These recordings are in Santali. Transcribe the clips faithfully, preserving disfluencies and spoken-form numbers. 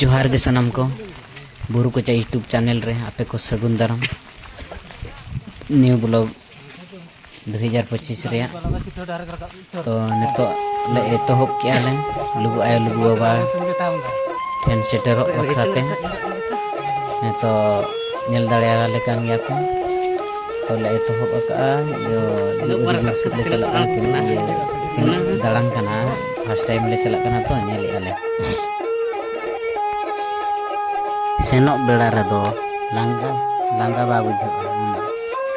ᱡᱚᱦᱟᱨ ᱜᱮ ᱥᱟᱱᱟᱢ ᱠᱚ, ᱵᱩᱨᱩ ᱠᱚᱪᱟ YouTube ᱪᱮᱱᱮᱞ ᱨᱮ ᱟᱯᱮ ᱠᱚ ᱥᱟᱹᱜᱩᱱ ᱫᱟᱨᱟᱢ᱾ ᱱᱤᱭᱩ ᱵᱞᱚᱜ ᱫᱩ ᱦᱟᱡᱟᱨ ᱯᱚᱸᱪᱤᱥ ᱨᱮᱭᱟᱜ᱾ ᱛᱚ, ᱱᱤᱛᱚᱜ ᱞᱮ ᱮᱛᱚᱦᱚᱵ ᱠᱮᱜᱼᱟ ᱞᱮ ᱞᱩᱜᱩ ᱟᱭᱳ ᱞᱩᱜᱩ ᱵᱟᱵᱟ ᱴᱷᱮᱱ ᱥᱮᱴᱮᱨᱚᱜ ᱵᱟᱠᱷᱨᱟ ᱛᱮ᱾ ᱱᱤᱛᱚᱜ ᱧᱮᱞ ᱫᱟᱲᱮᱭᱟᱞᱮ ᱠᱟᱱ ᱜᱮᱭᱟ ᱯᱮ᱾ ᱛᱚ, ᱞᱮ ᱮᱛᱚᱦᱚᱵ ᱟᱠᱟᱜᱼᱟ᱾ ᱤᱭᱟᱹ, ᱟᱹᱰᱤ ᱡᱳᱨ ᱥᱮᱫ ᱞᱮ ᱪᱟᱞᱟᱜ ᱠᱟᱱᱟ᱾ ᱛᱤᱱᱟᱹᱜ ᱤᱭᱟᱹ, ᱛᱤᱱᱟᱹᱜ ᱫᱟᱲᱟᱝ ᱠᱟᱱᱟ, ᱯᱷᱟᱥᱴ ᱴᱟᱭᱤᱢ ᱞᱮ ᱪᱟᱞᱟᱜ ᱠᱟᱱᱟ, ᱛᱚ ᱧᱮᱞᱮᱜᱼᱟ ᱞᱮ᱾ ᱥᱮᱱᱚᱜ ᱵᱮᱲᱟ ᱨᱮᱫᱚ ᱞᱟᱸᱜᱟ, ᱞᱟᱸᱜᱟ ᱵᱟᱭ ᱵᱩᱡᱷᱟᱹᱜᱼᱟ᱾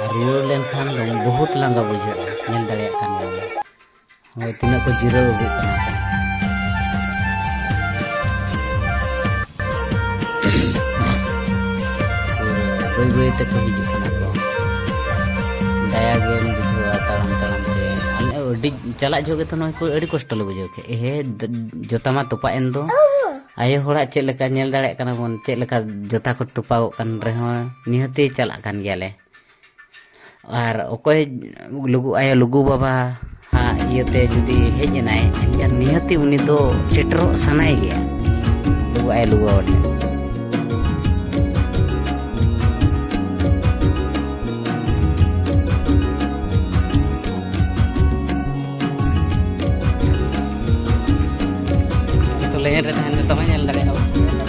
ᱟᱨ ᱨᱩᱣᱟᱹᱲ ᱞᱮᱱᱠᱷᱟᱱ ᱫᱚ ᱵᱚᱦᱩᱛ ᱞᱟᱸᱜᱟ ᱵᱩᱡᱷᱟᱹᱜᱼᱟ, ᱧᱮᱞ ᱫᱟᱲᱮᱭᱟᱜ ᱠᱟᱱ ᱜᱮᱭᱟ ᱵᱚᱱ᱾ ᱦᱳᱭ, ᱛᱤᱱᱟᱹᱜ ᱠᱚ ᱡᱤᱨᱟᱹᱣ ᱟᱹᱜᱩᱜ ᱠᱟᱱᱟ᱾ ᱯᱩᱨᱟᱹ ᱵᱟᱹᱭ ᱵᱟᱹᱭ ᱛᱮᱠᱚ ᱦᱤᱡᱩᱜ ᱠᱟᱱᱟ ᱠᱚ᱾ ᱫᱟᱭᱟ ᱜᱮᱢ ᱵᱩᱡᱷᱟᱹᱣᱟ ᱛᱟᱲᱟᱢ ᱛᱟᱲᱟᱢ ᱛᱮ᱾ ᱟᱞᱮ ᱟᱹᱰᱤ ᱪᱟᱞᱟᱜ ᱡᱚᱦᱚᱜ ᱜᱮᱛᱚ ᱱᱚᱜᱼᱚᱭ ᱠᱚ ᱟᱹᱰᱤ ᱠᱚᱥᱴᱚ ᱞᱮ ᱵᱩᱡᱷᱟᱹᱣ ᱠᱮᱫ᱾ ᱮᱦᱮ, ᱫ-, ᱡᱚᱛᱟ ᱢᱟ ᱛᱚᱯᱟᱜ ᱮᱱ ᱫᱚ᱾ ᱟᱭᱳ ᱦᱚᱲᱟᱜ ᱪᱮᱫ ᱞᱮᱠᱟ ᱧᱮᱞ ᱫᱟᱲᱮᱭᱟᱜ ᱠᱟᱱᱟ ᱵᱚᱱ, ᱪᱮᱫ ᱞᱮᱠᱟ ᱡᱚᱛᱟ ᱠᱚ ᱛᱚᱯᱟᱜᱚᱜ ᱠᱟᱱ ᱨᱮᱦᱚᱸ ᱱᱤᱦᱟᱹᱛᱤ ᱪᱟᱞᱟᱜ ᱠᱟᱱ ᱜᱮᱭᱟᱞᱮ᱾ ᱟᱨ ᱚᱠᱚᱭ ᱞᱩᱜᱩ ᱟᱭᱳ ᱞᱩᱜᱩ ᱵᱟᱵᱟ ᱦᱟᱜ ᱤᱭᱟᱹᱛᱮ ᱡᱩᱫᱤ ᱦᱮᱡ ᱮᱱᱟᱭ, ᱮᱱᱠᱷᱟᱱ ᱱᱤᱦᱟᱹᱛᱤ ᱩᱱᱤ ᱫᱚ ᱥᱮᱴᱮᱨᱚᱜ ᱥᱟᱱᱟᱭᱮ ᱜᱮᱭᱟ ᱞᱩᱜᱩ ᱟᱭᱳ ᱞᱩᱜᱩ ᱵᱟᱵᱟ ᱴᱷᱮᱱ᱾ ᱛᱚ, ᱞᱟᱭᱤᱱ ᱨᱮ ᱛᱟᱦᱮᱱ ᱢᱮ, ᱛᱚᱵᱮ ᱧᱮᱞ ᱫᱟᱲᱮᱭᱟᱜᱼᱟ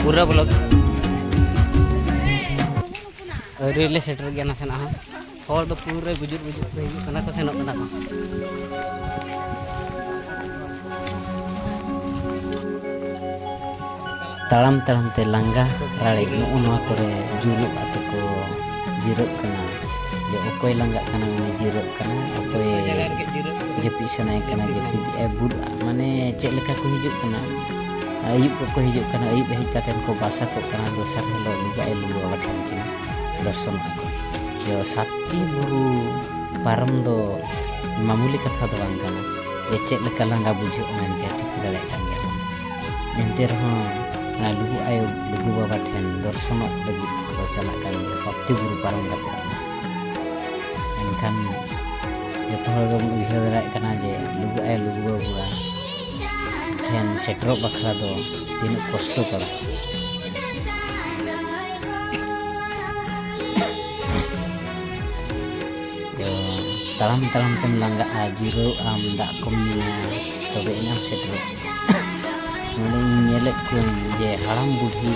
ᱯᱩᱨᱟᱹ ᱵᱞᱚᱜ᱾ ᱟᱹᱣᱨᱤ ᱞᱮ ᱥᱮᱴᱮᱨ ᱜᱮᱭᱟ ᱱᱟᱥᱮᱱᱟᱜ ᱦᱚᱸ᱾ ᱦᱚᱲ ᱫᱚ ᱯᱩᱨᱟᱹ ᱜᱩᱡᱩᱜ ᱜᱩᱡᱩᱜ ᱠᱚ ᱦᱤᱡᱩᱜ ᱠᱟᱱᱟ ᱠᱚ, ᱥᱮᱱᱚᱜ ᱠᱟᱱᱟ ᱠᱚ᱾ ᱛᱟᱲᱟᱢ ᱛᱟᱲᱟᱢ ᱛᱮ ᱞᱟᱸᱜᱟ ᱨᱟᱲᱮᱡ ᱱᱚᱜᱼᱚ ᱱᱚᱣᱟ ᱠᱚᱨᱮ ᱡᱩᱨᱩᱜ ᱟᱛᱮ ᱠᱚ ᱡᱤᱨᱟᱹᱜ ᱠᱟᱱᱟ᱾ ᱡᱮ ᱚᱠᱚᱭ ᱞᱟᱸᱜᱟᱜ ᱠᱟᱱᱟ ᱩᱱᱤ ᱡᱤᱨᱟᱹᱜ ᱠᱟᱱᱟ, ᱚᱠᱚᱭ ᱡᱟᱹᱯᱤᱫ ᱥᱟᱱᱟᱭᱮ ᱠᱟᱱᱟ ᱡᱟᱹᱯᱤᱫ ᱮ ᱵᱩᱨ-, ᱢᱟᱱᱮ ᱪᱮᱫ ᱞᱮᱠᱟ ᱠᱚ ᱦᱤᱡᱩᱜ ᱠᱟᱱᱟ᱾ ᱟᱹᱭᱩᱵ ᱠᱚᱠᱚ ᱦᱤᱡᱩᱜ ᱠᱟᱱᱟ, ᱟᱹᱭᱩᱵ ᱦᱮᱡ ᱠᱟᱛᱮ ᱠᱚ ᱵᱟᱥᱟ ᱠᱚᱜ ᱠᱟᱱᱟ, ᱫᱚᱥᱟᱨ ᱦᱤᱞᱳᱜ ᱞᱩᱜᱩ ᱟᱭᱳ ᱞᱩᱜᱩ ᱵᱟᱵᱟ ᱴᱷᱮᱱ ᱠᱤᱱ ᱫᱚᱨᱥᱚᱱᱚᱜᱼᱟ ᱠᱚ᱾ ᱡᱮ ᱥᱟᱛᱴᱤ ᱵᱩᱨᱩ ᱯᱟᱨᱚᱢ ᱫᱚ ᱢᱟᱢᱩᱞᱤ ᱠᱟᱛᱷᱟ ᱫᱚ ᱵᱟᱝ ᱠᱟᱱᱟ, ᱡᱮ ᱪᱮᱫ ᱞᱮᱠᱟ ᱞᱟᱸᱜᱟ ᱵᱩᱡᱷᱟᱹᱜᱼᱟ ᱢᱮᱱᱛᱮ ᱴᱷᱤᱠᱟᱹ ᱫᱟᱲᱮᱭᱟᱜ ᱠᱟᱱ ᱜᱮᱭᱟ ᱵᱚᱱ᱾ ᱮᱱᱛᱮ ᱨᱮᱦᱚᱸ ᱚᱱᱟ ᱞᱩᱜᱩ ᱟᱭᱳ ᱞᱩᱜᱩ ᱵᱟᱵᱟ ᱴᱷᱮᱱ ᱫᱚᱨᱥᱚᱱᱚᱜ ᱞᱟᱹᱜᱤᱫ ᱠᱚ ᱪᱟᱞᱟᱜ ᱠᱟᱱ ᱜᱮᱭᱟ, ᱥᱟᱛᱴᱤ ᱵᱩᱨᱩ ᱯᱟᱨᱚᱢ ᱠᱟᱛᱮ ᱨᱮᱦᱚᱸ᱾ ᱮᱱᱠᱷᱟᱱ ᱡᱚᱛᱚ ᱦᱚᱲ ᱜᱮᱵᱚᱱ ᱩᱭᱦᱟᱹᱨ ᱫᱟᱲᱮᱭᱟᱜ ᱠᱟᱱᱟ ᱡᱮ ᱞᱩᱜᱩ ᱟᱭᱳ ᱞᱩᱜᱩ ᱵᱟᱵᱟ ᱥᱮᱴᱮᱨᱚᱜ ᱵᱟᱠᱷᱨᱟ ᱫᱚ ᱛᱤᱱᱟᱹᱜ ᱠᱚᱥᱴᱚ ᱯᱟᱲᱟᱜᱼᱟ᱾ ᱛᱚ, ᱛᱟᱲᱟᱢ ᱛᱟᱲᱟᱢ ᱛᱮᱢ ᱞᱟᱸᱜᱟᱜᱼᱟ, ᱡᱤᱨᱟᱹᱜ ᱟᱢ, ᱫᱟᱜ ᱠᱚᱢ ᱧᱩᱭᱟ, ᱛᱚᱵᱮ ᱮᱱᱟᱢ ᱥᱮᱴᱮᱨᱚᱜᱼᱟ᱾ ᱱᱚᱰᱮ ᱤᱧ ᱧᱮᱞᱮᱫ ᱠᱚᱣᱟᱹᱧ ᱡᱮ ᱦᱟᱲᱟᱢ ᱵᱩᱰᱷᱤ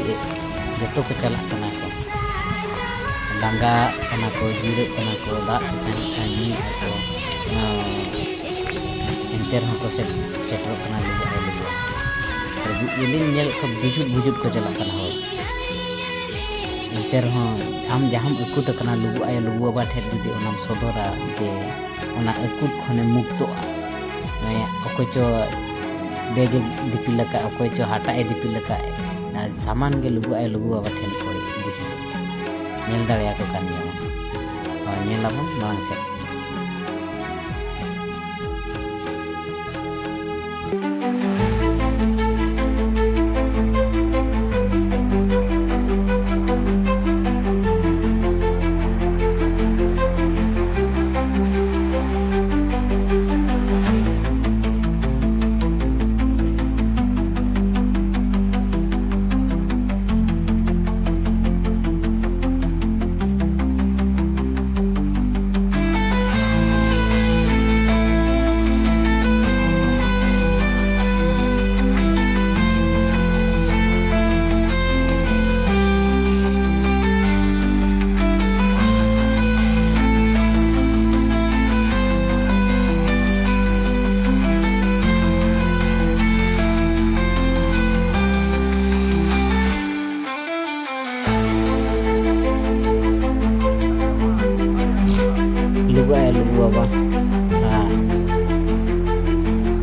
ᱡᱚᱛᱚ ᱠᱚ ᱪᱟᱞᱟᱜ ᱠᱟᱱᱟ ᱠᱚ, ᱞᱟᱸᱜᱟᱜ ᱠᱟᱱᱟ ᱠᱚ, ᱡᱤᱨᱟᱹᱜ ᱠᱟᱱᱟ ᱠᱚ, ᱫᱟᱜ ᱠᱚ ᱛᱟᱦᱮᱱ ᱠᱷᱟᱱ ᱧᱩᱭᱮᱫᱼᱟ ᱠᱚ᱾ ᱚᱱᱟ ᱮᱱᱛᱮ ᱨᱮᱦᱚᱸ ᱠᱚ ᱥᱮ-, ᱥᱮᱴᱮᱨᱚᱜ ᱠᱟᱱᱟ ᱞᱩᱜᱩ ᱟᱭᱳ ᱞᱩᱜᱩ᱾ ᱟᱨ ᱵᱩ-, ᱤᱧᱤᱧ ᱧᱮᱞᱮᱫ ᱠᱚᱣᱟ ᱵᱩᱡᱩᱫ ᱵᱩᱡᱩᱫ ᱠᱚ ᱪᱟᱞᱟᱜ ᱠᱟᱱᱟ ᱦᱚᱲ᱾ ᱮᱱᱛᱮ ᱨᱮᱦᱚᱸ ᱟᱢ ᱡᱟᱦᱟᱸᱢ ᱟᱹᱠᱩᱛ ᱟᱠᱟᱱᱟ ᱞᱩᱜᱩ ᱟᱭᱳ ᱞᱩᱜᱩ ᱵᱟᱵᱟ ᱴᱷᱮᱱ ᱡᱩᱫᱤ ᱚᱱᱟᱢ ᱥᱚᱫᱚᱨᱟ ᱡᱮ ᱚᱱᱟ ᱟᱹᱠᱩᱛ ᱠᱷᱚᱱᱮᱢ ᱢᱩᱠᱛᱚᱜᱼᱟ, ᱢᱟᱱᱮ ᱚᱠᱚᱭ ᱪᱚ ᱵᱮᱜᱽ ᱮ ᱫᱤᱯᱤᱞ ᱟᱠᱟᱫ, ᱚᱠᱚᱭ ᱪᱚ ᱦᱟᱴᱟᱜ ᱮ ᱫᱤᱯᱤᱞ ᱟᱠᱟᱫ, ᱚᱱᱟ ᱥᱟᱢᱟᱱ ᱜᱮ ᱞᱩᱜᱩ ᱟᱭᱳ ᱞᱩᱜᱩ ᱵᱟᱵᱟ ᱴᱷᱮᱱ ᱠᱚ ᱤᱫᱤ ᱥᱮᱴᱮᱨ᱾ ᱧᱮᱞ ᱫᱟᱲᱮᱭᱟᱠᱚ ᱠᱟᱱ ᱜᱮᱭᱟ ᱵᱚᱱ᱾ ᱦᱳᱭ, ᱧᱮᱞ ᱟᱵᱚᱱ ᱢᱟᱲᱟᱝ ᱥᱮᱫ᱾ ᱞᱩᱜᱩ ᱟᱭᱳ ᱞᱩᱜᱩ ᱵᱟᱵᱟ ᱟᱜ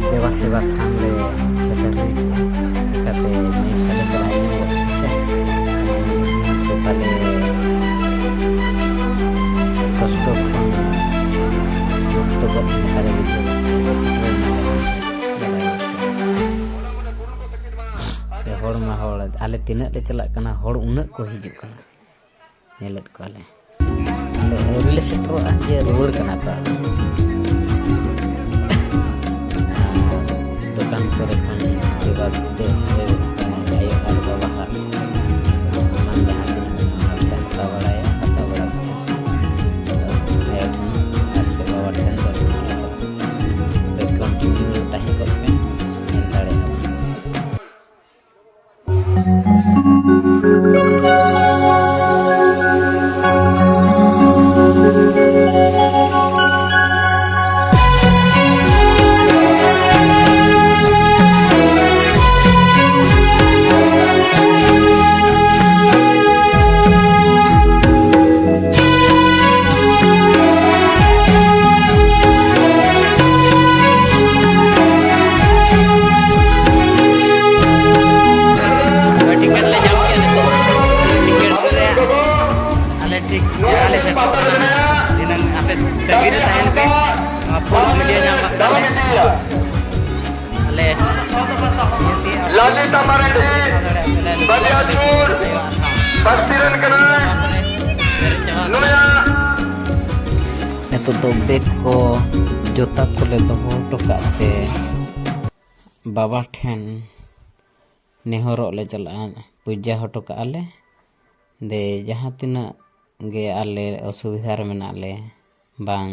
ᱫᱮᱵᱟ ᱥᱮᱵᱟ ᱛᱷᱟᱱ ᱨᱮ ᱥᱮᱴᱮᱨ ᱦᱩᱭ ᱠᱟᱱᱟ᱾ ᱪᱤᱠᱟᱹᱛᱮ ᱢᱟᱹᱭ ᱥᱟᱞᱮ ᱠᱚᱲᱟ ᱦᱚᱸ ᱥᱮ ᱛᱟᱦᱞᱮ ᱠᱚᱥᱴᱚ ᱠᱷᱚᱱ ᱢᱩᱠᱛᱚ ᱜᱚᱫ ᱞᱮᱠᱟᱨᱮ ᱵᱩᱡᱷᱟᱹᱣ ᱥᱮᱴᱮᱨ ᱮᱱᱟ᱾ ᱦᱚᱲ ᱢᱟ ᱦᱚᱲ, ᱟᱞᱮ ᱛᱤᱱᱟᱹᱜ ᱞᱮ ᱪᱟᱞᱟᱜ ᱠᱟᱱᱟ, ᱦᱚᱲ ᱩᱱᱟᱹᱜ ᱠᱚ ᱦᱤᱡᱩᱜ ᱠᱟᱱᱟ, ᱧᱮᱞᱮᱫ ᱠᱚᱣᱟᱞᱮ᱾ ᱟᱞᱮ ᱟᱹᱣᱨᱤ ᱞᱮ ᱥᱮᱴᱮᱨᱚᱜᱼᱟ, ᱡᱮ ᱨᱩᱣᱟᱹᱲ ᱠᱟᱱᱟ ᱠᱚ᱾ ᱫᱚᱠᱟᱱ ᱠᱚᱨᱮ ᱠᱷᱚᱱ ᱡᱚᱜᱟᱣ ᱠᱟᱛᱮ ᱟᱭᱳ ᱟᱨ ᱵᱟᱵᱟ ᱦᱟᱜ ᱥᱟᱢᱟᱱ ᱡᱟᱦᱟᱸ ᱛᱤᱱᱟᱹᱜ ᱦᱟᱛᱟᱣ ᱵᱟᱲᱟᱭᱟ, ᱦᱟᱛᱟᱣ ᱵᱟᱲᱟ ᱠᱟᱛᱮ ᱟᱫᱚ ᱟᱭᱳ ᱴᱷᱮᱱ ᱟᱨ ᱥᱮ ᱵᱟᱵᱟ ᱴᱷᱮᱱ ᱫᱚ ᱚᱱᱟ ᱠᱚ ᱠᱚᱱᱴᱤᱱᱤᱭᱩ ᱛᱟᱦᱮᱸ ᱠᱚᱜ ᱯᱮ, ᱧᱮᱞ ᱫᱟᱲᱮᱭᱟᱜᱼᱟ᱾ ᱴᱤᱠᱤᱴ ᱞᱮ ᱧᱟᱢ ᱠᱮᱜᱼᱟ ᱱᱤᱛᱚᱜ᱾ ᱴᱤᱠᱤᱴ ᱨᱮ ᱟᱞᱮ ᱴᱷᱤᱠ ᱟᱞᱮ ᱥᱮᱴᱮᱨ ᱠᱟᱱᱟ᱾ ᱫᱷᱤᱱᱟᱹᱝ ᱟᱯᱮ ᱛᱟᱺᱜᱤ ᱨᱮ ᱛᱟᱦᱮᱱ ᱯᱮ᱾ ᱱᱚᱣᱟ ᱯᱷᱩᱞ ᱵᱷᱤᱰᱤᱭᱳ ᱧᱟᱢ ᱞᱟᱜᱟᱜ ᱛᱟᱞᱮ᱾ ᱟᱞᱮ ᱞᱟᱞᱤᱛᱟ ᱢᱟᱨᱰᱤ, ᱵᱟᱞᱤᱭᱟᱪᱩᱨ ᱵᱟᱥᱛᱤ ᱨᱮᱱ ᱠᱟᱱᱟᱭ᱾ ᱱᱩᱭᱟᱜ ᱱᱤᱛᱚᱜ ᱫᱚ ᱵᱮᱜᱽ ᱠᱚ, ᱡᱩᱛᱟ ᱠᱚᱞᱮ ᱫᱚᱦᱚ ᱦᱚᱴᱚ ᱠᱟᱜ ᱛᱮ ᱵᱟᱵᱟ ᱴᱷᱮᱱ ᱱᱮᱦᱚᱨᱚᱜ ᱞᱮ ᱪᱟᱞᱟᱜᱼᱟ, ᱯᱩᱡᱟᱹ ᱦᱚᱴᱚ ᱠᱟᱜᱼᱟ ᱞᱮ᱾ ᱫᱮ, ᱡᱟᱦᱟᱸ ᱛᱤᱱᱟᱹᱜ ᱜᱮ ᱟᱞᱮ ᱚᱥᱩᱵᱤᱫᱷᱟ ᱨᱮ ᱢᱮᱱᱟᱜ ᱞᱮ, ᱵᱟᱝ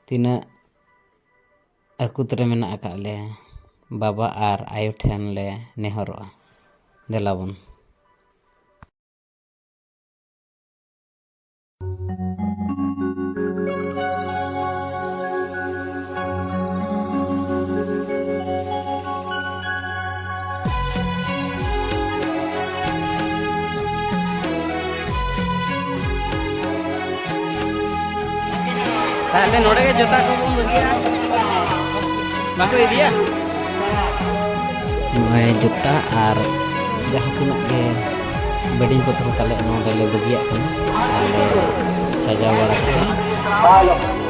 ᱛᱤᱱᱟᱹᱜ ᱟᱹᱠᱩᱛ ᱨᱮ ᱢᱮᱱᱟᱜ ᱟᱠᱟᱫ ᱞᱮ, ᱵᱟᱵᱟ ᱟᱨ ᱟᱭᱳ ᱴᱷᱮᱱ ᱞᱮ ᱱᱮᱦᱚᱨᱚᱜᱼᱟ᱾ ᱫᱮᱞᱟ ᱵᱚᱱ᱾ ᱛᱟᱦᱞᱮ ᱱᱚᱰᱮ ᱜᱮ ᱡᱩᱛᱟ ᱠᱚᱵᱚᱱ ᱵᱟᱹᱜᱤᱭᱟ᱾ ᱵᱟᱠᱚ ᱤᱫᱤᱭᱟ? ᱱᱚᱜᱼᱚᱭ ᱡᱩᱛᱟ ᱟᱨ ᱡᱟᱦᱟᱸ ᱛᱤᱱᱟᱹᱜ ᱜᱮ ᱵᱮᱰᱤᱝ ᱠᱚ ᱛᱟᱦᱮᱸ ᱛᱟᱞᱮ, ᱱᱚᱣᱟ ᱫᱚᱞᱮ ᱵᱟᱹᱜᱤᱭᱟᱜ ᱠᱟᱱᱟ᱾ ᱟᱨ ᱞᱮ ᱥᱟᱡᱟᱣ ᱵᱟᱲᱟ ᱠᱟᱛᱮ,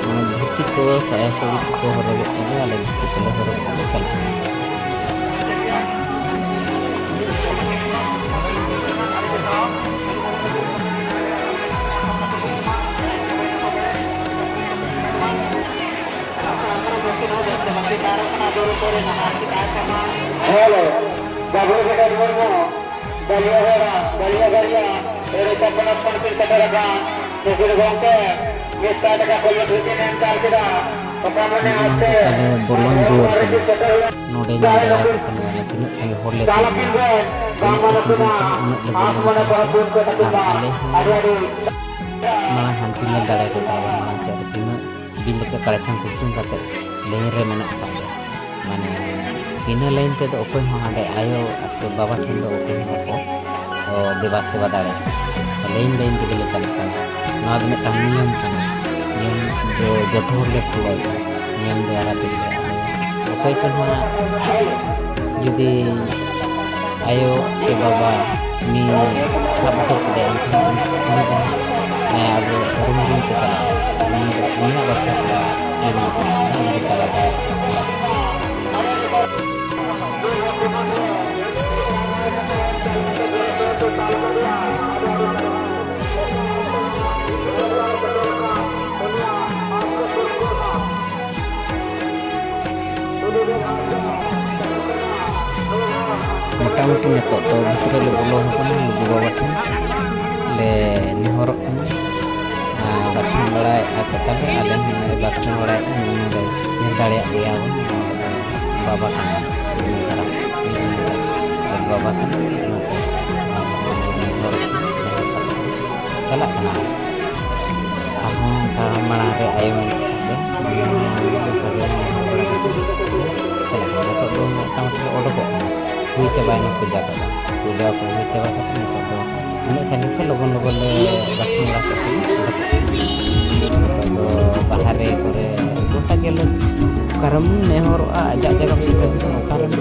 ᱱᱚᱣᱟ ᱫᱷᱩᱛᱤ ᱠᱚ, ᱥᱟᱭᱟ ᱥᱟᱹᱲᱤ ᱠᱚᱠᱚ ᱦᱚᱨᱚᱜᱮᱫ ᱛᱟᱞᱮᱭᱟ, ᱟᱞᱮ ᱫᱷᱩᱛᱤ ᱠᱚᱞᱮ ᱦᱚᱨᱚᱜ ᱠᱟᱛᱮ ᱞᱮ ᱪᱟᱞᱟᱜ ᱠᱟᱱᱟ᱾ ᱦᱮᱞᱳ, ᱵᱟᱵᱞᱩ ᱵᱮᱴᱟ ᱢᱩᱨᱢᱩ, ᱵᱟᱹᱞᱤᱭᱟᱹ ᱦᱚᱲᱟ, ᱵᱟᱹᱞᱤᱭᱟᱹ ᱵᱟᱹᱞᱤᱭᱟᱹ, ᱮᱲᱮ ᱪᱷᱟᱯᱚᱱ ᱦᱚᱯᱚᱱ ᱠᱤᱱ ᱥᱮᱴᱮᱨ ᱟᱠᱟᱱ᱾ ᱱᱩᱠᱤᱱ ᱜᱚᱢᱠᱮ ᱢᱤᱫ ᱥᱟᱭ ᱴᱟᱠᱟ ᱠᱚᱞᱮᱡᱽ ᱨᱮᱠᱤᱱ ᱮᱢ ᱪᱟᱞ ᱠᱮᱫᱟ᱾ ᱚᱠᱟ ᱢᱚᱱᱮ ᱱᱚᱜᱼᱚ ᱱᱚᱝᱠᱟ ᱟᱥᱛᱮ ᱛᱟᱞᱮ ᱵᱚᱞᱚᱱ ᱫᱩᱣᱟᱹᱨ ᱠᱟᱱᱟ᱾ ᱱᱚᱰᱮ ᱧᱮᱞ ᱫᱟᱲᱮᱭᱟᱠᱚ ᱠᱟᱱ ᱜᱮᱭᱟᱞᱮ ᱛᱤᱱᱟᱹᱜ ᱥᱟᱸᱜᱮ ᱦᱚᱲ ᱞᱮ ᱛᱤᱸᱜᱩ ᱠᱟᱱᱟ᱾ ᱛᱤᱱᱟᱹᱜ ᱠᱚ ᱛᱤᱸᱜᱩ ᱠᱟᱱᱟ, ᱩᱱᱟᱹᱜ ᱞᱮ ᱵᱚᱞᱚᱱ ᱠᱟᱱᱟ᱾ ᱟᱨ ᱟᱞᱮ ᱦᱚᱸ ᱢᱟᱲᱟᱝ ᱦᱟᱱᱛᱮ ᱧᱮᱞ ᱫᱟᱲᱮᱭᱟᱠᱚ ᱠᱟᱱᱟ ᱵᱚᱱ ᱢᱟᱲᱟᱝ ᱥᱮᱫ ᱨᱮ ᱛᱤᱱᱟᱹᱜ ᱵᱤᱱ ᱞᱮᱠᱟ ᱠᱟᱲᱪᱟᱝ ᱠᱩᱲᱪᱩᱝ ᱠᱟᱛᱮ ᱞᱟᱭᱤᱱ ᱨᱮ ᱢᱮᱱᱟᱜ ᱟᱠᱟᱫ ᱞᱮᱭᱟ᱾ ᱢᱟᱱᱮ ᱵᱤᱱᱟᱹ ᱞᱟᱭᱤᱱ ᱛᱮᱫᱚ ᱚᱠᱚᱭ ᱦᱚᱸ ᱦᱟᱸᱰᱮ ᱟᱭᱳ ᱥᱮ ᱵᱟᱵᱟ ᱴᱷᱮᱱ ᱫᱚ ᱚᱠᱚᱭ ᱦᱚᱸ ᱵᱟᱠᱚ, ᱚ, ᱫᱮᱵᱟ ᱥᱮᱵᱟ ᱫᱟᱲᱮᱭᱟᱜᱼᱟ᱾ ᱞᱟᱭᱤᱱ ᱞᱟᱭᱤᱱ ᱛᱮᱜᱮ ᱞᱮ ᱪᱟᱞᱟᱜ ᱠᱟᱱᱟ᱾ ᱱᱚᱣᱟ ᱫᱚ ᱢᱤᱫᱴᱟᱝ ᱱᱤᱭᱚᱢ ᱠᱟᱱᱟ᱾ ᱱᱤᱭᱚᱢ ᱫᱚ ᱡᱚᱛᱚ ᱦᱚᱲ ᱞᱮ ᱯᱷᱚᱞᱳᱭᱟ᱾ ᱱᱤᱭᱚᱢ ᱫᱚ ᱟᱞᱟᱫᱟ ᱜᱮᱭᱟ᱾ ᱟᱫᱚ ᱚᱠᱚᱭ ᱠᱚ ᱱᱚᱣᱟ ᱡᱩᱫᱤ ᱟᱭᱳ ᱥᱮ ᱵᱟᱵᱟ ᱩᱱᱤ ᱥᱟᱵ ᱩᱛᱟᱹᱨ ᱠᱮᱫᱟᱭ, ᱮᱱᱠᱷᱟᱱ ᱩᱱᱤ ᱫᱚ, ᱦᱮᱸ, ᱟᱵᱚ ᱨᱩᱢ ᱨᱩᱢ ᱛᱮ ᱪᱟᱞᱟᱜ ᱦᱩᱭᱩᱜᱼᱟ᱾ ᱩᱱᱤ ᱫᱚ, ᱩᱱᱤᱭᱟᱜ ᱵᱟᱠᱷᱨᱟ ᱛᱮ ᱩᱱᱤ ᱫᱚ ᱪᱟᱞᱟᱣ ᱫᱟᱲᱮᱭᱟᱜᱼᱟ᱾ ᱢᱚᱴᱟᱢᱩᱴᱤ ᱱᱤᱛᱚᱜ ᱫᱚ ᱵᱷᱤᱛᱨᱤ ᱞᱮ ᱵᱚᱞᱚ ᱟᱠᱟᱱᱟ, ᱞᱩᱜᱩ ᱵᱟᱵᱟ ᱴᱷᱮᱱ ᱞᱮ ᱱᱮᱦᱚᱨᱚᱜ ᱠᱟᱱᱟ᱾ ᱟᱨ ᱵᱟᱠᱷᱮᱬ ᱵᱟᱲᱟᱭᱮᱫᱼᱟ ᱠᱚ ᱛᱟᱞᱮ, ᱟᱞᱮ ᱦᱚᱸ ᱱᱚᱜᱼᱚᱭ ᱵᱟᱠᱷᱮᱬ ᱵᱟᱲᱟᱭᱮᱫᱼᱟ, ᱧᱮᱞ ᱫᱟᱲᱮ-, ᱧᱮᱞ ᱫᱟᱲᱮᱭᱟᱜ ᱜᱮᱭᱟ ᱵᱚᱱ᱾ ᱱᱚᱣᱟ ᱫᱚ ᱵᱟᱵᱟ ᱠᱟᱱᱟᱭ, ᱩᱱᱤ ᱫᱷᱟᱨᱟ, ᱩᱱᱤ ᱫᱷᱟᱨᱟ ᱵᱟᱵᱟ ᱠᱟᱱᱟᱭ, ᱚᱱᱟᱛᱮ ᱱᱮᱦᱚᱨᱚᱜ ᱠᱟᱱᱟ, ᱱᱮᱦᱚᱨ ᱠᱟᱛᱮ ᱪᱟᱞᱟᱜ ᱠᱟᱱᱟ᱾ ᱟᱨᱦᱚᱸ ᱚᱱᱠᱟ ᱢᱟᱲᱟᱝ ᱨᱮ ᱟᱭᱳ ᱢᱮᱱᱟᱜ ᱟᱠᱟᱫ ᱫᱮᱭᱟ, ᱩᱱᱤ ᱦᱚᱸ ᱚᱱᱠᱟ ᱜᱮ ᱱᱮᱦᱚᱨ ᱵᱟᱲᱟ ᱠᱟᱛᱮ ᱪᱟᱞᱟᱜ ᱠᱟᱱᱟ᱾ ᱱᱤᱛᱚᱜ ᱫᱚ ᱢᱚᱴᱟᱢᱩᱴᱤ ᱞᱮ ᱚᱰᱚᱠᱚᱜ ᱠᱟᱱᱟ, ᱦᱩᱭ ᱪᱟᱵᱟᱭᱮᱱᱟ ᱯᱩᱡᱟ ᱠᱚᱫᱚ᱾ ᱯᱩᱡᱟ ᱠᱚ ᱦᱩᱭ ᱪᱟᱵᱟ ᱠᱟᱛᱮ ᱱᱤᱛᱚᱜ ᱫᱚ ᱩᱱᱟᱹᱜ ᱥᱟᱺᱜᱤᱧ ᱥᱮ ᱞᱚᱜᱚᱱ ᱞᱚᱜᱚᱱ ᱞᱮ ᱵᱟᱠᱷᱮᱬ ᱵᱟᱲᱟ ᱠᱮᱫ ᱛᱮ ᱱᱤᱛᱚᱜ ᱫᱚ ᱵᱟᱦᱨᱮ ᱠᱚᱨᱮ ᱜᱚᱴᱟ ᱜᱮᱞᱮ ᱚᱠᱟᱨᱮᱢ ᱱᱮᱦᱚᱨᱚᱜᱼᱟ, ᱟᱡᱟᱜ ᱡᱟᱭᱜᱟᱢ ᱥᱮᱴᱮᱨ ᱞᱮᱱᱠᱷᱟᱱ ᱚᱠᱟᱨᱮᱢ,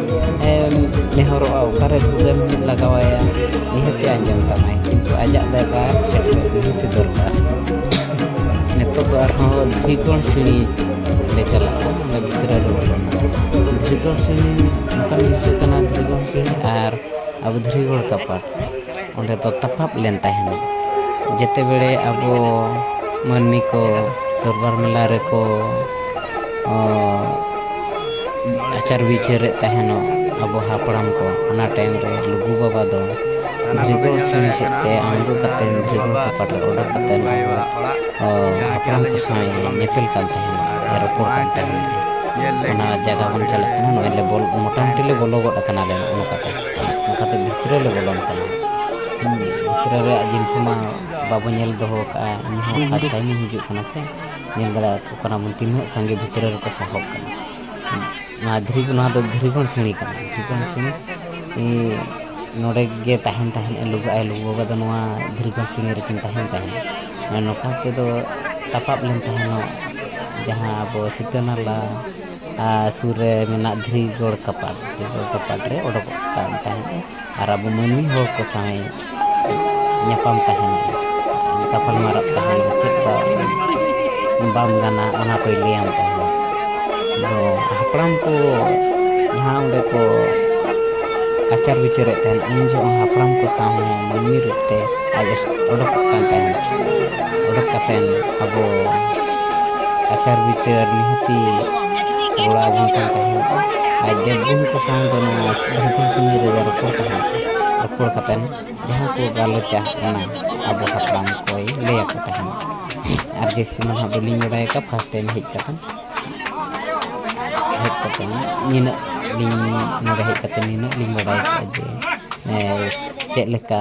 ᱮᱢ, ᱱᱮᱦᱚᱨᱚᱜᱼᱟ, ᱚᱠᱟᱨᱮ ᱫᱩᱠᱮᱢ ᱞᱟᱜᱟᱣᱟᱭᱟ, ᱱᱤᱦᱟᱹᱛ ᱟᱸᱡᱚᱢ ᱛᱟᱢᱟᱭ, ᱠᱤᱱᱛᱩ ᱟᱡᱟᱜ ᱡᱟᱭᱜᱟ ᱥᱮᱴᱮᱨᱚᱜ ᱱᱤᱦᱟᱹᱛ ᱫᱚᱨᱠᱟᱨ᱾ ᱱᱤᱛᱚᱜ ᱫᱚ ᱟᱨᱦᱚᱸ ᱫᱷᱤᱨᱤᱜᱚᱲ ᱥᱤᱬᱤ ᱞᱮ ᱪᱟᱞᱟᱜᱼᱟ, ᱚᱸᱰᱮ ᱵᱷᱤᱛᱨᱤ ᱨᱮ ᱫᱷᱤᱨᱤᱜᱚᱲ ᱥᱤᱬᱤ ᱱᱚᱝᱠᱟᱱ ᱵᱩᱡᱷᱟᱹᱜ ᱠᱟᱱᱟ, ᱫᱷᱤᱨᱤᱜᱚᱲ ᱥᱤᱬᱤ ᱟᱨ ᱟᱵᱚ ᱫᱷᱤᱨᱤᱜᱚᱲ ᱠᱟᱯᱟᱴ, ᱚᱸᱰᱮ ᱫᱚ ᱛᱟᱯᱟᱵ ᱞᱮᱱ ᱛᱟᱦᱮᱱᱟ᱾ ᱡᱮᱛᱮ ᱵᱮᱲᱮ ᱟᱵᱚ ᱢᱟᱹᱱᱢᱤ ᱠᱚ ᱫᱚᱨᱵᱟᱨ ᱢᱮᱞᱟ ᱨᱮᱠᱚ, ᱚ, ᱟᱪᱟᱨ ᱵᱤᱪᱟᱹᱨᱮᱫ ᱛᱟᱦᱮᱱᱚᱜ ᱟᱵᱚ ᱦᱟᱯᱲᱟᱢ ᱠᱚ, ᱚᱱᱟ ᱴᱟᱭᱤᱢ ᱨᱮ ᱞᱩᱜᱩ ᱵᱟᱵᱟ ᱫᱚ ᱫᱷᱤᱨᱤᱜᱚᱲ ᱥᱤᱬᱤ ᱥᱮᱫ ᱛᱮ ᱟᱬᱜᱚ ᱠᱟᱛᱮ ᱫᱷᱤᱨᱤᱜᱚᱲ ᱠᱟᱯᱟᱴ ᱨᱮ ᱚᱰᱚᱠ ᱠᱟᱛᱮ ᱟᱵᱚ, ᱚ, ᱦᱟᱯᱲᱟᱢ ᱠᱚ ᱥᱟᱶ ᱧᱮᱯᱮᱞ ᱠᱟᱱ ᱛᱟᱦᱮᱱᱟ, ᱨᱚᱯᱚᱲ ᱠᱟᱱ ᱛᱟᱦᱮᱱᱟ᱾ ᱚᱱᱟ ᱡᱟᱭᱜᱟ ᱵᱚᱱ ᱪᱟᱞᱟᱜ ᱠᱟᱱᱟ, ᱱᱚᱜᱼᱚᱭ ᱞᱮ ᱵᱚᱞ-, ᱢᱚᱴᱟᱢᱩᱴᱤ ᱞᱮ ᱵᱚᱞᱚ ᱜᱚᱫ ᱟᱠᱟᱱᱟ ᱞᱮ ᱱᱚᱜᱼᱚ ᱱᱚᱝᱠᱟᱛᱮ᱾ ᱚᱱᱠᱟᱛᱮ ᱵᱷᱤᱛᱨᱤ ᱞᱮ ᱵᱚᱞᱚᱱ ᱠᱟᱱᱟ᱾ ᱦᱩᱸ, ᱵᱷᱤᱛᱨᱤ ᱨᱮᱭᱟᱜ ᱡᱤᱱᱤᱥ ᱢᱟ ᱵᱟᱵᱚ ᱧᱮᱞ ᱫᱚᱦᱚ ᱠᱟᱜᱼᱟ᱾ ᱤᱧ ᱦᱚᱸ first time ᱤᱧ ᱦᱤᱡᱩᱜ ᱠᱟᱱᱟ ᱥᱮ, ᱧᱮᱞ ᱫᱟᱲᱮᱭᱟᱜ ᱠᱟᱱᱟ ᱵᱚᱱ ᱛᱤᱱᱟᱹᱜ ᱥᱟᱸᱜᱮ ᱵᱷᱤᱛᱨᱤ ᱨᱮᱠᱚ ᱥᱟᱦᱚᱵ ᱠᱟᱱᱟ᱾ ᱱᱚᱣᱟ ᱫᱷᱤᱨᱤ, ᱱᱚᱣᱟ ᱫᱚ ᱫᱷᱤᱨᱤᱜᱚᱲ ᱥᱤᱬᱤ ᱠᱟᱱᱟ᱾ ᱫᱷᱤᱨᱤᱜᱚᱲ ᱥᱤᱬᱤ, ᱮ, ᱱᱚᱰᱮ ᱜᱮ ᱛᱟᱦᱮᱱ ᱛᱟᱦᱮᱸᱫ ᱞᱩᱜᱩ ᱟᱭᱳ, ᱞᱩᱜᱩ ᱵᱟᱵᱟ ᱫᱚ ᱱᱚᱣᱟ ᱫᱷᱤᱨᱤᱜᱚᱲ ᱥᱤᱬᱤ ᱨᱮᱠᱤᱱ ᱛᱟᱦᱮᱱ ᱛᱟᱦᱮᱸᱫ᱾ ᱱᱚᱝᱠᱟ ᱛᱮᱫᱚ ᱛᱟᱯᱟᱵ ᱞᱮᱱ ᱛᱟᱦᱮᱱᱚᱜ ᱡᱟᱦᱟᱸ ᱟᱵᱚ ᱥᱤᱛᱟᱹ ᱱᱟᱞᱟ ᱟᱨ ᱥᱩᱨ ᱨᱮ ᱢᱮᱱᱟᱜ ᱫᱷᱤᱨᱤᱜᱚᱲ ᱠᱟᱯᱟᱴ, ᱫᱷᱤᱨᱤᱜᱚᱲ ᱠᱟᱯᱟᱴ ᱨᱮ ᱚᱰᱚᱠᱚᱜ ᱠᱟᱱ ᱛᱟᱦᱮᱸᱫ᱾ ᱟᱨ ᱟᱵᱚ ᱢᱟᱹᱱᱢᱤ ᱦᱚᱲ ᱠᱚ ᱥᱟᱶ ᱧᱟᱯᱟᱢ ᱛᱟᱦᱮᱱ, ᱜᱟᱯᱟᱞ ᱢᱟᱨᱟᱜ ᱛᱟᱦᱮᱱ, ᱪᱮᱫ ᱵᱟ-, ᱵᱟᱢ ᱜᱟᱱᱟ, ᱚᱱᱟ ᱠᱚᱭ ᱞᱟᱹᱭᱟᱢ ᱛᱟᱦᱮᱱ᱾ ᱟᱫᱚ ᱦᱟᱯᱲᱟᱢ ᱠᱚ ᱡᱟᱦᱟᱸ ᱚᱸᱰᱮ ᱠᱚ ᱟᱪᱟᱨ ᱵᱤᱪᱟᱹᱨᱮᱫ ᱛᱟᱦᱮᱱ, ᱩᱱ ᱡᱚᱠᱷᱚᱱ ᱦᱟᱯᱲᱟᱢ ᱠᱚ ᱥᱟᱶ ᱦᱚᱸ ᱢᱟᱹᱱᱢᱤ ᱨᱩᱯ ᱛᱮ ᱟᱡ ᱮ ᱚᱰᱚᱠᱚᱜ ᱠᱟᱱ ᱛᱟᱦᱮᱱ᱾ ᱚᱰᱚᱠ ᱠᱟᱛᱮᱱ ᱟᱵᱚ ᱟᱪᱟᱨ ᱵᱤᱪᱟᱹᱨ ᱱᱤᱦᱟᱹᱛᱤ ᱜᱚᱲᱚ ᱟᱵᱚᱱ ᱠᱟᱱ ᱛᱟᱦᱮᱱ᱾ ᱟᱡ ᱫᱮᱵ ᱜᱩᱱ ᱠᱚ ᱥᱟᱶ ᱫᱚ ᱱᱚᱣᱟ ᱫᱷᱟᱹᱨᱛᱤ ᱥᱤᱢᱟᱹ ᱨᱮᱜᱮ ᱨᱚᱯᱚᱲ ᱛᱟᱦᱮᱱ᱾ ᱨᱚᱯᱚᱲ ᱠᱟᱛᱮᱱ ᱡᱟᱦᱟᱸ ᱠᱚ ᱜᱟᱞᱚᱪᱟ, ᱚᱱᱟ ᱟᱵᱚ ᱦᱟᱯᱲᱟᱢ ᱠᱚᱭ ᱞᱟᱹᱭ ᱟᱠᱚ ᱛᱟᱦᱮᱱ᱾ ᱟᱨ ᱡᱟᱹᱥᱛᱤ ᱢᱟ ᱱᱟᱦᱟᱜ ᱵᱟᱹᱞᱤᱧ ᱵᱟᱲᱟᱭ ᱟᱠᱟᱫ, first time ᱦᱮᱡ ᱠᱟᱛᱮᱱ, ᱦᱮᱡ ᱠᱟᱛᱮᱱ ᱱᱤᱱᱟᱹᱜ ᱞᱤᱧ, ᱱᱚᱰᱮ ᱦᱮᱡ ᱠᱟᱛᱮᱱ ᱱᱤᱱᱟᱹᱜ ᱞᱤᱧ ᱵᱟᱲᱟᱭ ᱠᱮᱫᱼᱟ ᱡᱮ, ᱮ, ᱪᱮᱫ ᱞᱮᱠᱟ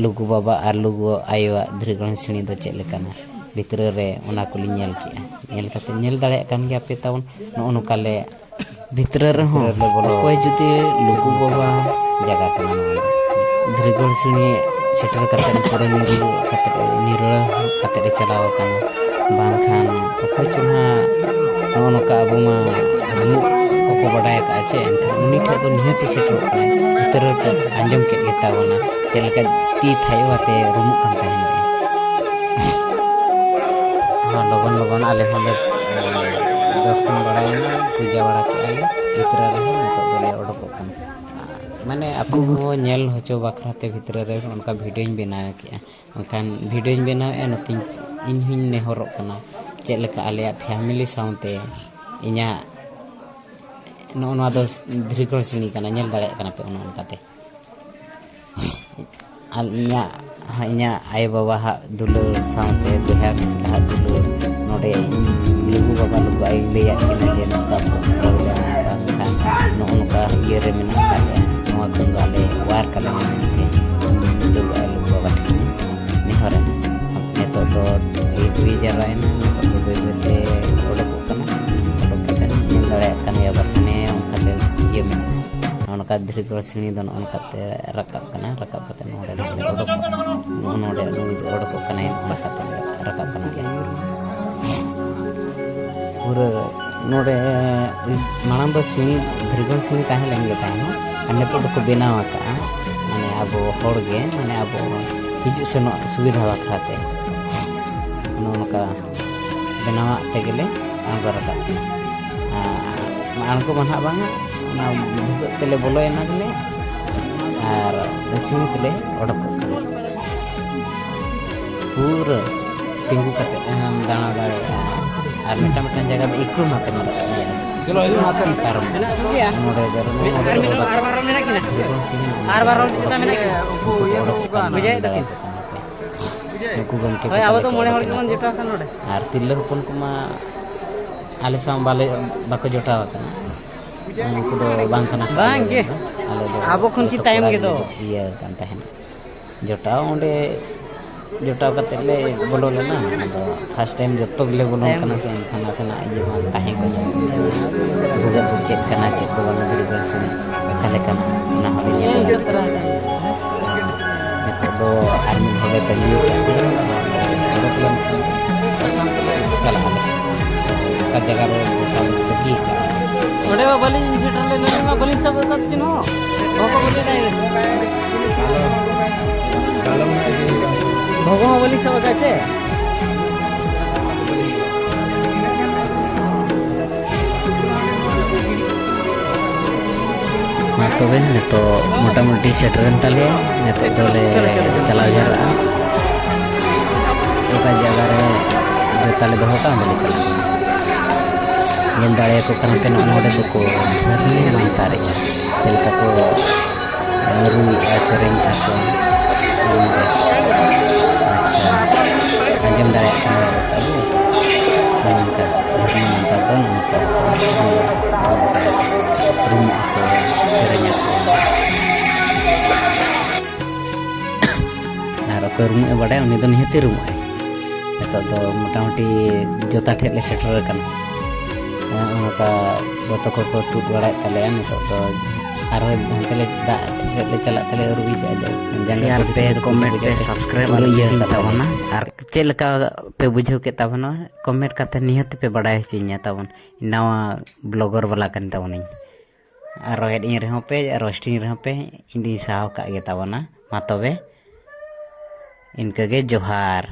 ᱞᱩᱜᱩ ᱵᱟᱵᱟ ᱟᱨ ᱞᱩᱜᱩ ᱟᱭᱳᱣᱟᱜ ᱫᱷᱤᱨᱤ ᱜᱚᱲᱚᱱ ᱥᱤᱬᱤ ᱫᱚ ᱪᱮᱫ ᱞᱮᱠᱟᱱᱟ ᱵᱷᱤᱛᱨᱤ ᱨᱮ, ᱚᱱᱟ ᱠᱚᱞᱤᱧ ᱧᱮᱞ ᱠᱮᱜᱼᱟ᱾ ᱧᱮᱞ ᱠᱟᱛᱮ, ᱧᱮᱞ ᱫᱟᱲᱮᱭᱟᱜ ᱠᱟᱱ ᱜᱮᱭᱟ ᱯᱮ ᱛᱟᱵᱚᱱ, ᱱᱚᱜᱼᱚ ᱱᱚᱝᱠᱟ ᱞᱮ ᱵᱷᱤᱛᱨᱤ ᱨᱮᱦᱚᱸ ᱵᱷᱤᱛᱨᱤ ᱨᱮ ᱵᱚᱞᱚ ᱚᱠᱚᱭ ᱡᱩᱫᱤ ᱞᱩᱜᱩ ᱵᱟᱵᱟ ᱡᱟᱭᱜᱟ ᱠᱟᱱᱟ ᱱᱚᱣᱟ ᱫᱚ᱾ ᱫᱷᱤᱨᱤ ᱜᱚᱲᱚᱱ ᱥᱤᱬᱤ ᱥᱮᱴᱮᱨ ᱠᱟᱛᱮ ᱯᱩᱨᱟᱹ ᱱᱤᱨᱞᱟᱹ ᱠᱟᱛᱮ, ᱱᱤᱨᱞᱟᱹ ᱠᱟᱛᱮ ᱮ ᱪᱟᱞᱟᱣ ᱟᱠᱟᱱᱟ᱾ ᱵᱟᱝᱠᱷᱟᱱ ᱚᱠᱚᱭ ᱪᱚ ᱱᱟᱦᱟᱜ ᱱᱚᱜᱼᱚ ᱱᱚᱝᱠᱟ ᱟᱵᱚ ᱢᱟ ᱨᱩᱢᱩᱜ ᱠᱚᱠᱚ ᱵᱟᱰᱟᱭ ᱟᱠᱟᱫᱼᱟ ᱪᱮ, ᱮᱱᱠᱷᱟᱱ ᱩᱱᱤ ᱴᱷᱮᱱ ᱫᱚ ᱱᱤᱦᱟᱹᱛ ᱮ ᱥᱮᱴᱮᱨᱚᱜ ᱠᱟᱱᱟᱭ᱾ ᱵᱷᱤᱛᱨᱤ ᱨᱮᱠᱚ ᱟᱸᱡᱚᱢ ᱠᱮᱫ ᱜᱮ ᱛᱟᱵᱚᱱᱟ ᱪᱮᱫ ᱞᱮᱠᱟ ᱛᱤ ᱛᱷᱟᱭᱚ ᱟᱛᱮ ᱨᱩᱢᱩᱜ ᱠᱟᱱ ᱛᱟᱦᱮᱱᱟ᱾ ᱦᱚᱸ, ᱞᱚᱜᱚᱱ ᱞᱚᱜᱚᱱ ᱟᱞᱮ ᱦᱚᱸᱞᱮ, ᱮ, ᱫᱚᱨᱥᱚᱱ ᱵᱟᱲᱟᱭᱮᱱᱟ, ᱯᱩᱡᱟᱹ ᱵᱟᱲᱟ ᱠᱮᱫᱼᱟ ᱞᱮ᱾ ᱵᱷᱤᱛᱨᱤ ᱨᱮᱦᱚᱸ ᱱᱤᱛᱚᱜ ᱫᱚᱞᱮ ᱚᱰᱚᱠᱚᱜ ᱠᱟᱱᱟ᱾ ᱢᱟᱱᱮ ᱟᱯᱮ ᱠᱚᱦᱚᱸ ᱧᱮᱞ ᱦᱚᱪᱚ ᱵᱟᱠᱷᱨᱟ ᱛᱮ ᱵᱷᱤᱛᱨᱤ ᱨᱮ ᱚᱱᱠᱟ ᱵᱷᱤᱰᱤᱭᱳᱧ ᱵᱮᱱᱟᱣ ᱠᱮᱫᱼᱟ᱾ ᱢᱮᱱᱠᱷᱟᱱ ᱵᱷᱤᱰᱤᱭᱳᱧ ᱵᱮᱱᱟᱣᱮᱫᱼᱟ, ᱱᱚᱛᱮᱧ, ᱤᱧ ᱦᱚᱸᱧ ᱱᱮᱦᱚᱨᱚᱜ ᱠᱟᱱᱟ, ᱪᱮᱫ ᱞᱮᱠᱟ ᱟᱞᱮᱭᱟᱜ family ᱥᱟᱶᱛᱮ ᱤᱧᱟᱹᱜ ᱱᱚᱜᱼᱚ ᱱᱚᱣᱟ ᱫᱚ ᱫᱷᱤᱨᱤᱜᱚᱲ ᱥᱤᱬᱤ ᱠᱟᱱᱟ, ᱧᱮᱞ ᱫᱟᱲᱮᱭᱟᱜ ᱠᱟᱱᱟ ᱯᱮ ᱚᱱᱮ ᱚᱱᱠᱟᱛᱮ᱾ ᱟᱨ ᱤᱧᱟᱹᱜ, ᱤᱧᱟᱹᱜ ᱟᱭᱳᱼᱵᱟᱵᱟᱣᱟᱜ ᱫᱩᱞᱟᱹᱲ ᱥᱟᱶᱛᱮ ᱵᱚᱭᱦᱟ ᱢᱤᱥᱨᱟᱣᱟᱜ ᱫᱩᱞᱟᱹᱲ ᱱᱚᱰᱮ ᱤᱧ ᱞᱩᱜᱩ ᱵᱟᱵᱟ ᱞᱩᱜᱩ ᱟᱭᱳᱧ ᱞᱟᱹᱭᱟᱫ ᱠᱤᱱᱟ ᱡᱮ ᱱᱚᱝᱠᱟ problem ᱢᱮᱱᱟᱜᱼᱟ, ᱵᱟᱝᱠᱷᱟᱱ ᱱᱚᱜᱼᱚ ᱱᱚᱝᱠᱟ ᱤᱭᱟᱹ ᱨᱮ ᱢᱮᱱᱟᱜ ᱟᱠᱟᱫ ᱞᱮᱭᱟ, ᱱᱚᱣᱟ ᱠᱷᱚᱱ ᱫᱚ ᱟᱞᱮ ᱚᱣᱟᱨ ᱠᱟᱞᱮ ᱢᱮ ᱢᱮᱱᱛᱮ ᱞᱩᱜᱩ ᱟᱭᱳ ᱞᱩᱜᱩ ᱵᱟᱵᱟ ᱴᱷᱮᱱ ᱱᱮᱦᱚᱨ ᱮᱱᱟ᱾ ᱱᱤᱛᱚᱜ ᱫᱚ ᱦᱩᱭ ᱡᱟᱣᱨᱟᱭᱮᱱᱟ, ᱱᱤᱛᱚᱜ ᱫᱚ ᱵᱟᱹᱭ ᱵᱟᱹᱭ ᱛᱮ ᱚᱰᱚᱠᱚᱜ ᱠᱟᱱᱟ᱾ ᱚᱰᱚᱠ ᱠᱟᱛᱮ ᱧᱮᱞ ᱫᱟᱲᱮᱭᱟᱜ ᱠᱟᱱ ᱜᱮᱭᱟ ᱵᱚᱱ, ᱦᱟᱱᱮ ᱚᱱᱠᱟᱛᱮ ᱤᱭᱟᱹ ᱢᱮᱱᱟᱜᱼᱟ᱾ ᱱᱚᱜᱼᱚ ᱱᱚᱝᱠᱟ ᱫᱷᱤᱨᱤ ᱜᱚᱲ ᱥᱤᱬᱤ ᱫᱚ ᱱᱚᱜᱼᱚ ᱱᱚᱝᱠᱟᱛᱮ ᱨᱟᱠᱟᱵ ᱠᱟᱱᱟ, ᱨᱟᱠᱟᱵ ᱠᱟᱛᱮ ᱱᱚᱰᱮ ᱱᱚᱰᱮ ᱚᱰᱚᱠ, ᱱᱚᱜᱼᱚ ᱱᱚᱰᱮ ᱱᱩᱭ ᱫᱚ ᱚᱰᱚᱠᱚᱜ ᱠᱟᱱᱟᱭ, ᱱᱚᱜᱼᱚ ᱱᱚᱝᱠᱟᱛᱮ ᱨᱟᱠᱟᱵ ᱠᱟᱱᱟ ᱜᱮ᱾ ᱯᱩᱨᱟᱹ ᱱᱚᱰᱮ ᱢᱟᱲᱟᱝ ᱫᱚ ᱥᱤᱬᱤ, ᱫᱷᱤᱨᱤ ᱜᱚᱲ ᱥᱤᱬᱤ ᱛᱟᱦᱮᱸ ᱞᱮᱱ ᱜᱮ ᱛᱟᱦᱮᱱᱟ, ᱟᱨ ᱱᱤᱛᱚᱜ ᱫᱚᱠᱚ ᱵᱮᱱᱟᱣ ᱟᱠᱟᱫᱼᱟ, ᱢᱟᱱᱮ ᱟᱵᱚ ᱦᱚᱲ ᱜᱮ, ᱢᱟᱱᱮ ᱟᱵᱚ ᱦᱤᱡᱩᱜ ᱥᱮᱱᱚᱜ ᱥᱩᱵᱤᱫᱷᱟ ᱵᱟᱠᱷᱨᱟ ᱛᱮ ᱱᱚᱜᱼᱚ ᱱᱚᱝᱠᱟ ᱵᱮᱱᱟᱣᱟᱜ ᱛᱮᱜᱮ ᱞᱮ ᱟᱬᱜᱚ ᱨᱟᱠᱟᱵ ᱠᱟᱱᱟ᱾ ᱟᱨ ᱟᱬᱜᱚ ᱢᱟ ᱱᱟᱦᱟᱜ ᱵᱟᱝᱟ, ᱚᱱᱟ ᱵᱷᱩᱜᱟᱹᱜ ᱛᱮᱞᱮ ᱵᱚᱞᱚᱭᱮᱱᱟ ᱜᱮᱞᱮ ᱟᱨ ᱥᱤᱬᱤ ᱛᱮᱞᱮ ᱚᱰᱚᱠᱚᱜ ᱠᱟᱱᱟ᱾ ᱯᱩᱨᱟᱹ ᱛᱤᱸᱜᱩ ᱠᱟᱛᱮ ᱮᱢ ᱫᱟᱬᱟ ᱫᱟᱲᱮᱭᱟᱜᱼᱟ᱾ ᱟᱨ ᱢᱤᱫᱴᱟᱝ ᱢᱤᱫᱴᱟᱝ ᱡᱟᱭᱜᱟ ᱫᱚ ᱤᱠᱲᱩᱢ ᱟᱛᱮ ᱢᱮᱱᱟᱜ ᱜᱮᱭᱟ᱾ ᱪᱚᱞᱚ, ᱤᱧ ᱦᱚᱸ ᱟᱛᱮ ᱯᱟᱨᱚᱢ ᱢᱮᱱᱟᱜ ᱠᱚᱜᱮᱭᱟ᱾ ᱱᱚᱰᱮ ᱫᱚ, ᱱᱚᱰᱮ ᱟᱨ ᱫᱚ ᱢᱤᱫ ᱦᱚᱲ, ᱟᱨ ᱵᱟᱨ ᱦᱚᱲ ᱢᱮᱱᱟᱜ ᱠᱤᱱᱟ᱾ ᱡᱚᱠᱷᱚᱱ ᱥᱤᱢ ᱟᱨ ᱵᱟᱨ ᱦᱚᱲ ᱪᱮᱛᱟᱱ ᱢᱮᱱᱟᱜ ᱠᱤᱱᱟ᱾ ᱩᱱᱠᱩ ᱤᱭᱟᱹ ᱠᱚ ᱠᱟᱱᱟ᱾ ᱵᱩᱡᱷᱟᱹᱣᱮᱫ ᱫᱚᱯᱮ? ᱱᱩᱠᱩ ᱜᱚᱢᱠᱮ ᱦᱳᱭ, ᱠᱚ ᱟᱵᱚ ᱛᱟᱞᱮ ᱫᱚ ᱠᱚ ᱢᱚᱬᱮ ᱦᱚᱲ ᱚᱰᱚᱠ ᱜᱮᱵᱚᱱ ᱮᱱᱟ ᱠᱚ᱾ ᱡᱚᱴᱟᱣ ᱟᱠᱟᱱ ᱱᱚᱰᱮ᱾ ᱟᱨ ᱛᱤᱨᱞᱟᱹ ᱦᱚᱯᱚᱱ ᱠᱚᱢᱟ ᱟᱞᱮ ᱥᱟᱶ ᱵᱟᱞᱮ, ᱵᱟᱠᱚ ᱡᱚᱴᱟᱣ ᱟᱠᱟᱱᱟ᱾ ᱩᱱᱠᱩ ᱫᱚ ᱵᱟᱝ ᱠᱟᱱᱟ ᱠᱚ ᱵᱟᱝ ᱟᱞᱮ ᱜᱮ᱾ ᱨᱮᱱ ᱫᱚ᱾ ᱟᱞᱮ ᱫᱚ ᱟᱵᱚ ᱠᱷᱚᱱ ᱠᱤ ᱡᱚᱛᱚ ᱛᱟᱭᱚᱢ ᱠᱚᱲᱟ ᱜᱮ ᱜᱮᱞᱮ ᱫᱚ᱾ ᱡᱚ-, ᱤᱭᱟᱹ ᱟᱠᱟᱱ ᱛᱟᱦᱮᱱᱟ᱾ ᱡᱚᱴᱟᱣ ᱚᱸᱰᱮ ᱡᱚᱴᱟᱣ ᱠᱟᱛᱮᱫ ᱞᱮ ᱵᱚᱞᱚ ᱞᱮᱱᱟ᱾ ᱟᱫᱚ first time ᱡᱚᱛᱚ ᱜᱮᱞᱮ ᱵᱚᱞᱚᱱ ᱛᱟᱭᱚᱢ ᱠᱟᱱᱟ ᱜᱮ᱾ ᱥᱮ, ᱮᱱᱠᱷᱟᱱ ᱱᱟᱥᱮᱱᱟᱜ ᱤᱭᱟᱹ ᱢᱟ ᱛᱟᱦᱮᱸ ᱠᱟᱱᱟ᱾ ᱵᱷᱩᱜᱟᱹᱜ ᱫᱚ ᱪᱮᱫ ᱠᱟᱱᱟ, ᱪᱮᱫ ᱫᱚ ᱵᱟᱝᱟ, ᱫᱷᱤᱨᱤ ᱜᱚᱲ ᱥᱤᱬᱤ ᱚᱠᱟ ᱞᱮᱠᱟᱱᱟ, ᱚᱱᱟ ᱦᱚᱸᱞᱮ ᱧᱮᱞ ᱧᱮᱞ ᱠᱮᱫᱟ᱾ ᱥᱮᱴᱮᱨ ᱟᱠᱟᱱᱟ᱾ ᱱᱤᱛᱚᱜ ᱫᱚ ᱟᱨ ᱢᱤᱫ ᱦᱚᱲᱮ ᱛᱟᱺᱜᱤ ᱟᱠᱟᱫ ᱞᱮᱭᱟ᱾ ᱚᱰᱚᱠ ᱞᱮᱱᱠᱷᱟᱱ ᱥᱟᱥᱟᱝ ᱛᱮᱞᱮ ᱪᱟᱞᱟᱜ ᱟᱞᱮ᱾ ᱚᱠᱟ ᱡᱟᱭᱜᱟ ᱨᱮ ᱜᱚᱴᱟ ᱞᱮ ᱵᱟᱹᱜᱤ ᱟᱠᱟᱫᱼᱟ᱾ ᱚᱸᱰᱮ ᱢᱟ ᱵᱟᱹᱞᱤᱧ ᱥᱮᱴᱮᱨ ᱞᱮᱱᱟ, ᱟᱹᱞᱤᱧ ᱢᱟ ᱵᱟᱹᱞᱤᱧ ᱥᱟᱵ ᱟᱠᱟᱫ ᱪᱮᱫ ᱦᱚᱸ᱾ ᱵᱟᱠᱚ ᱵᱟᱹᱞᱤᱧ ᱫᱟᱲᱮᱭᱟᱫᱟ᱾ ᱵᱷᱚᱜᱚ ᱦᱚᱸ ᱵᱟᱹᱞᱤᱧ ᱥᱟᱵ ᱟᱠᱟᱫ ᱪᱮ? ᱢᱟ ᱛᱚᱵᱮ, ᱱᱤᱛᱚᱜ ᱢᱚᱴᱟᱢᱩᱴᱤ ᱥᱮᱴᱮᱨᱮᱱ ᱛᱟᱞᱮᱭᱟ᱾ ᱱᱤᱛᱚᱜ ᱫᱚᱞᱮ ᱪᱟᱞᱟᱣ ᱡᱟᱣᱨᱟᱜᱼᱟ᱾ ᱚᱠᱟ ᱡᱟᱭᱜᱟ ᱨᱮ ᱡᱩᱛᱟᱹ ᱞᱮ ᱫᱚᱦᱚ ᱠᱟᱜᱼᱟ, ᱚᱸᱰᱮ ᱞᱮ ᱪᱟᱞᱟᱜᱼᱟ᱾ ᱧᱮᱞ ᱫᱟᱲᱮᱭᱟᱠᱚ ᱠᱟᱱᱟ ᱯᱮ, ᱱᱚᱜᱼᱚ ᱱᱚᱰᱮ ᱫᱚᱠᱚ ᱡᱷᱟᱹᱨᱱᱤ ᱢᱟᱱᱛᱟᱨᱮᱜᱼᱟ, ᱪᱮᱫ ᱞᱮᱠᱟ ᱠᱚ ᱨᱩᱭᱮᱜᱼᱟ, ᱥᱮᱨᱮᱧᱮᱜᱼᱟ ᱠᱚ᱾ ᱟᱪᱪᱷᱟ, ᱟᱸᱡᱚᱢ ᱫᱟᱲᱮᱭᱟᱜ ᱠᱟᱱᱟ ᱵᱚ ᱛᱟᱵᱚ᱾ ᱱᱚᱝᱠᱟ ᱡᱷᱟᱹᱨᱱᱤ ᱢᱟᱱᱛᱟᱨ ᱫᱚ ᱱᱚᱝᱠᱟ ᱠᱚ ᱨᱩᱭᱮᱜᱼᱟ ᱠᱚ, ᱥᱮᱨᱮᱧᱮᱜᱼᱟ ᱠᱚ᱾ ᱟᱨ ᱚᱠᱚᱭ ᱨᱩᱢᱩᱜ ᱮ ᱵᱟᱰᱟᱭᱟ, ᱩᱱᱤ ᱫᱚ ᱱᱤᱦᱟᱹᱛᱤ ᱨᱩᱢᱩᱜ ᱟᱭ᱾ ᱱᱤᱛᱚᱜ ᱫᱚ ᱢᱚᱴᱟᱢᱩᱴᱤ ᱡᱚᱛᱟ ᱴᱷᱮᱡ ᱞᱮ ᱥᱮᱴᱮᱨ ᱟᱠᱟᱱᱟ᱾ ᱱᱚᱜᱼᱚ ᱱᱚᱝᱠᱟ ᱫᱚᱛᱚ ᱠᱚᱠᱚ ᱛᱩᱫ ᱵᱟᱲᱟᱭᱮᱫ ᱛᱟᱞᱮᱭᱟ᱾ ᱱᱤᱛᱚᱜ ᱫᱚ ᱟᱨᱦᱚᱸ ᱦᱟᱱᱛᱮ ᱞᱮ ᱫᱟᱜ ᱥᱮᱫ ᱞᱮ ᱪᱟᱞᱟᱜ ᱛᱮᱞᱮ ᱟᱹᱨᱩᱵ ᱤᱫᱤᱜᱼᱟ᱾ ᱡᱟᱸᱜᱟ ᱠᱚ ᱯᱤᱴᱷᱟᱹ ᱠᱚ ᱯᱤᱴᱷᱟᱹ ᱠᱚ ᱡᱚᱛᱚ ᱠᱚ ᱤᱭᱟᱹ ᱟᱠᱟᱫ ᱛᱟᱞᱮᱭᱟ᱾ ᱟᱨ ᱪᱮᱫ ᱞᱮᱠᱟ ᱯᱮ ᱵᱩᱡᱷᱟᱹᱣ ᱠᱮᱫ ᱛᱟᱵᱚᱱᱟ, ᱠᱚᱢᱮᱱᱴ ᱠᱟᱛᱮ ᱱᱤᱦᱟᱹᱛ ᱯᱮ ᱵᱟᱰᱟᱭ ᱦᱚᱪᱚᱧᱟ ᱛᱟᱵᱚᱱ᱾ ᱱᱟᱣᱟ ᱵᱞᱚᱜᱟᱨ ᱵᱟᱞᱟ ᱠᱟᱱ ᱛᱟᱵᱚᱱᱟᱹᱧ᱾ ᱟᱨ ᱨᱚᱦᱮᱫ ᱤᱧ ᱨᱮᱦᱚᱸ ᱯᱮ, ᱨᱳᱥᱴᱤᱧ ᱨᱮᱦᱚᱸ ᱯᱮ, ᱤᱧ ᱫᱩᱧ ᱥᱟᱦᱟᱣ ᱠᱟᱜ ᱜᱮ ᱛᱟᱵᱚᱱᱟ᱾ ᱢᱟ ᱛᱚᱵᱮ, ᱤᱱᱠᱟᱹᱜᱮ ᱡᱚᱦᱟᱨ᱾